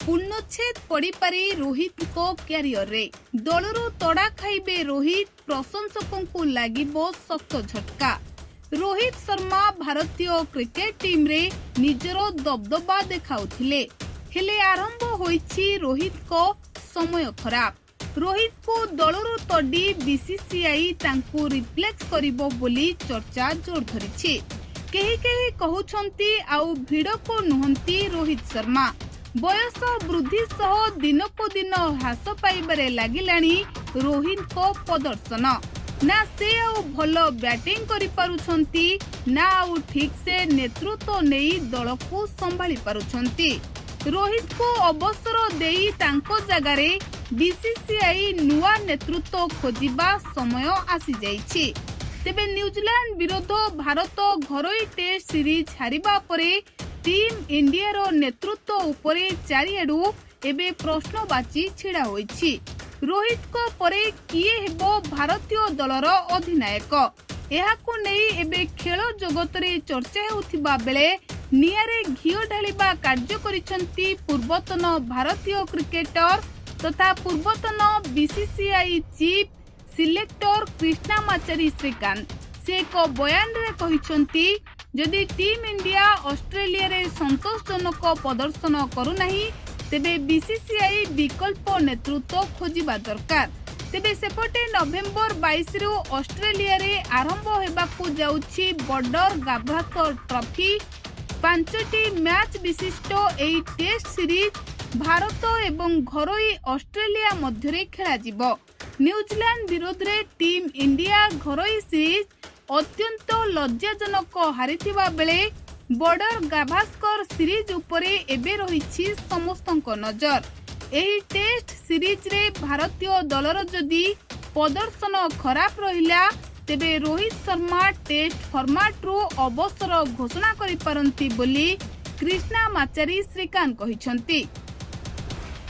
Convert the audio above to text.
ପୂର୍ଣ୍ଣଚ୍ଛେଦ ପଡ଼ିପାରେ ରୋହିତଙ୍କ କ୍ୟାରିୟରରେ। ଦଳରୁ ତଡ଼ା ଖାଇବେ ରୋହିତ, ପ୍ରଶଂସକଙ୍କୁ ଲାଗିବ ଶକ୍ତ ଝଟକା। ରୋହିତ ଶର୍ମା ଭାରତୀୟ କ୍ରିକେଟ ଟିମ୍ରେ ନିଜର ଦବଦବା ଦେଖାଉଥିଲେ। ହେଲେ ଆରମ୍ଭ ହୋଇଛି ରୋହିତଙ୍କ ସମୟ ଖରାପ। ରୋହିତଙ୍କୁ ଦଳରୁ ତଡ଼ି ବିସିସିଆଇ ତାଙ୍କୁ ରିପ୍ଲେସ୍ କରିବ ବୋଲି ଚର୍ଚ୍ଚା ଜୋର ଧରିଛି। କେହି କେହି କହୁଛନ୍ତି, ଆଉ ଭିଡ଼କୁ ନୁହନ୍ତି ରୋହିତ ଶର୍ମା। ବୟସ ବୃଦ୍ଧି ସହ ଦିନକୁ ଦିନ ହ୍ରାସ ପାଇବାରେ ଲାଗିଲାଣି ରୋହିତଙ୍କ ପ୍ରଦର୍ଶନ। ନା ସେ ଆଉ ଭଲ ବ୍ୟାଟିଂ କରିପାରୁଛନ୍ତି, ନା ଆଉ ଠିକ୍ ସେ ନେତୃତ୍ୱ ନେଇ ଦଳକୁ ସମ୍ଭାଳି ପାରୁଛନ୍ତି। ରୋହିତଙ୍କୁ ଅବସର ଦେଇ ତାଙ୍କ ଜାଗାରେ ବିସିସିଆଇ ନୂଆ ନେତୃତ୍ୱ ଖୋଜିବା ସମୟ ଆସିଯାଇଛି। ତେବେ ନ୍ୟୁଜିଲାଣ୍ଡ ବିରୋଧ ଭାରତ ଘରୋଇ ଟେଷ୍ଟ ସିରିଜ ହାରିବା ପରେ ଟିମ୍ ଇଣ୍ଡିଆର ନେତୃତ୍ୱ ଉପରେ ଚାରିଆଡୁ ଏବେ ପ୍ରଶ୍ନବାଚୀ ଛିଡ଼ା ହୋଇଛି। ରୋହିତଙ୍କ ପରେ କିଏ ହେବ ଭାରତୀୟ ଦଳର ଅଧିନାୟକ, ଏହାକୁ ନେଇ ଏବେ ଖେଳ ଜଗତରେ ଚର୍ଚ୍ଚା ହେଉଥିବା ବେଳେ ନିଆଁରେ ଘିଅ ଢାଳିବା କାର୍ଯ୍ୟ କରିଛନ୍ତି ପୂର୍ବତନ ଭାରତୀୟ କ୍ରିକେଟର ତଥା ପୂର୍ବତନ BCCI chief selector Krishnamachari Srikanth. ସେ ଏକ ବୟାନରେ କହିଛନ୍ତି, ଯଦି ଟିମ୍ ଇଣ୍ଡିଆ ଅଷ୍ଟ୍ରେଲିଆରେ ସନ୍ତୋଷଜନକ ପ୍ରଦର୍ଶନ କରୁନାହିଁ, ତେବେ ବିସିସିଆଇ ବିକଳ୍ପ ନେତୃତ୍ୱ ଖୋଜିବା ଦରକାର। ତେବେ ସେପଟେ ନଭେମ୍ବର 22ରୁ ଅଷ୍ଟ୍ରେଲିଆରେ ଆରମ୍ଭ ହେବାକୁ ଯାଉଛି ବର୍ଡର ଗାଭାସ୍କର ଟ୍ରଫି। ପାଞ୍ଚଟି ମ୍ୟାଚ୍ ବିଶିଷ୍ଟ ଏହି ଟେଷ୍ଟ ସିରିଜ ଭାରତ ଏବଂ ଘରୋଇ ଅଷ୍ଟ୍ରେଲିଆ ମଧ୍ୟରେ ଖେଳାଯିବ। ନ୍ୟୁଜିଲାଣ୍ଡ ବିରୋଧରେ ଟିମ୍ ଇଣ୍ଡିଆ ଘରୋଇ ସିରିଜ ଅତ୍ୟନ୍ତ ଲଜ୍ଜାଜନକ ହାରିଥିବା ବେଳେ ବର୍ଡର ଗାଭାସ୍କର ସିରିଜ ଉପରେ ଏବେ ରହିଛି ସମସ୍ତଙ୍କ ନଜର। ଏହି ଟେଷ୍ଟ ସିରିଜରେ ଭାରତୀୟ ଦଳର ଯଦି ପ୍ରଦର୍ଶନ ଖରାପ ରହିଲା, ତେବେ ରୋହିତ ଶର୍ମା ଟେଷ୍ଟ ଫର୍ମାଟରୁ ଅବସର ଘୋଷଣା କରିପାରନ୍ତି ବୋଲି କ୍ରିଷ୍ଣାମାଚାରୀ ଶ୍ରୀକାନ୍ତ କହିଛନ୍ତି।